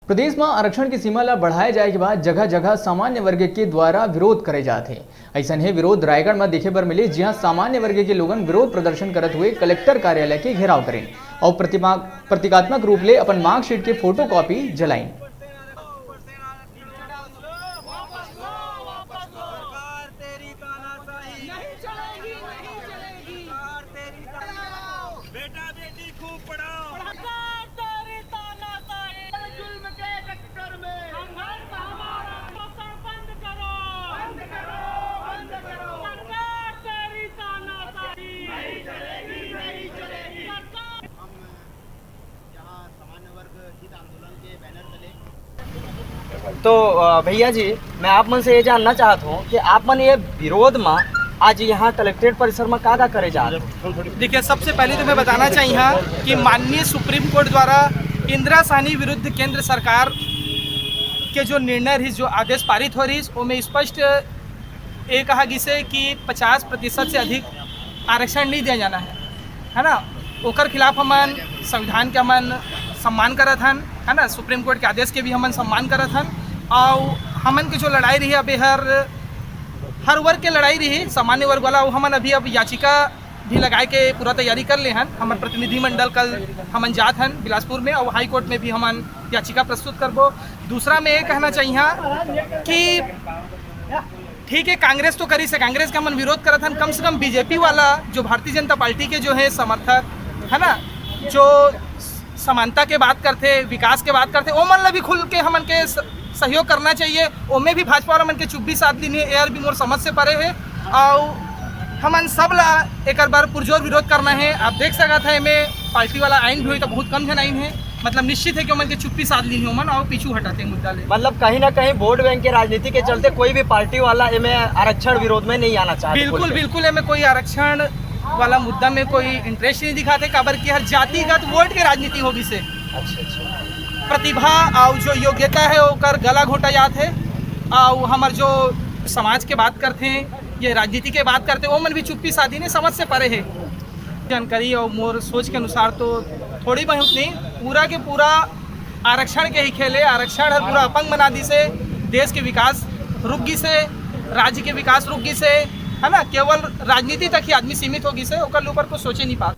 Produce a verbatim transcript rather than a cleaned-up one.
प्रदेश म आरक्षण के सीमा ल बढ़ाए जाए के बाद जगह-जगह सामान्य वर्ग के द्वारा विरोध करे जात हे। अइसन हे विरोध रायगढ़ म देखे बर मिले, जिहां सामान्य वर्ग के लोगन विरोध प्रदर्शन करत हुए कलेक्टर कार्यालय के घेराव करिन अउ प्रतिमा-, प्रतीकात्मक रूप ले अपन marksheet के photocopy जलाइन। सरकार तेरी तानाशाही। नहीं चलेगी, नहीं चलेगी। सरकार तेरी तानाशाही। बेटा बेटी खूब पढ़ाओ। सरकार तेरी तानाशाही। जुल्म के चक्कर में संघर्ष हमारा। शोषण बंद करो। बंद करो, बंद करो। सरकार तेरी तानाशाही। नहीं चलेगी, नहीं चलेगी। सरकार हम यहाँ सामान्य वर्ग हित आंदोलन के बैनर तले। तो, अ, भैया जी, मैं आप मन से ये जानना चाहत हूँ कि आप मन ये विरोध में आज यहाँ कलेक्ट्रेट परिसर में का का करे जात हो? देखिए, सबसे पहले तो मैं बताना चाहिए कि माननीय सुप्रीम कोर्ट द्वारा इंदिरा सहनी विरुद्ध केंद्र सरकार के जो निर्णय रहिस, जो आदेश पारित हो रहिस, ओमे स्पष्ट ये कहा गिसे कि पचास प्रतिशत से अधिक आरक्षण नहीं दिया जाना है, है ना? ओकर खिलाफ हमन संविधान के हमन सम्मान करत हन, है ना? सुप्रीम कोर्ट के आदेश के भी हमन सम्मान करत हन। और हमन के जो लड़ाई रही अबे हर, हर वर्ग के लड़ाई रही, सामान्य वर्ग वाला, वो हमन अभी अब याचिका भी लगाए के पूरा तैयारी कर ले हन। हमर प्रतिनिधिमंडल कल हमन जात हन बिलासपुर में और हाई कोर्ट में भी हमन याचिका प्रस्तुत करबो। दूसरा मैं ये कहना चाहिए कि ठीक है, कांग्रेस तो करिस हे, कांग्रेस के हमन विरोध करत हन, कम से कम बीजेपी वाला जो भारतीय जनता पार्टी के जो है समर्थक, है ना, जो समानता के बात करथे, विकास के बात करथे, ओमन ला भी खुल के हमन के स-, सहयोग करना चाहिए। ओमे भी भाजपा वाला मन के चुप्पी साध लीन हे, ये हर भी मोर समझ से परे है। और हमन सब ला एकर बर पुरजोर विरोध करना है। आप देख सकत है, एमे पार्टी वाला आइन भी होई तो बहुत कम झन आइन है, मतलब निश्चित है कि ओमन के चुप्पी साध लीन हे ओमन और पीछू हटाथे मुद्दा ले। मतलब कहीं ना कहीं वोट बैंक के राजनीति के चलते कोई भी पार्टी वाला एमे आरक्षण विरोध में नहीं आना चाहते बिल्कुल, बोलते। बिल्कुल, एमे कोई आरक्षण वाला मुद्दा में कोई इंटरेस्ट नहीं दिखाते, काबर कि हर जातिगत वोट के राजनीति हो गिसे। अच्छा, अच्छा। प्रतिभा और जो योग्यता है ओकर गला घोटा जात है। और हमर जो समाज के बात करते हैं, ये राजनीति के बात करते हैं, ओमन भी चुप्पी साधी ने समझ से परे है। जानकारी और मोर सोच के अनुसार तो थोड़ी बहुत नहीं, पूरा के पूरा आरक्षण के ही खेले। आरक्षण हर पूरा अपंग बना दिसे, देश के विकास रुक गिसे, राज्य के विकास रुक गिसे, है ना? केवल राजनीति तक ही आदमी सीमित हो गिसे, ओकर ऊपर कुछ सोचे नहीं पात।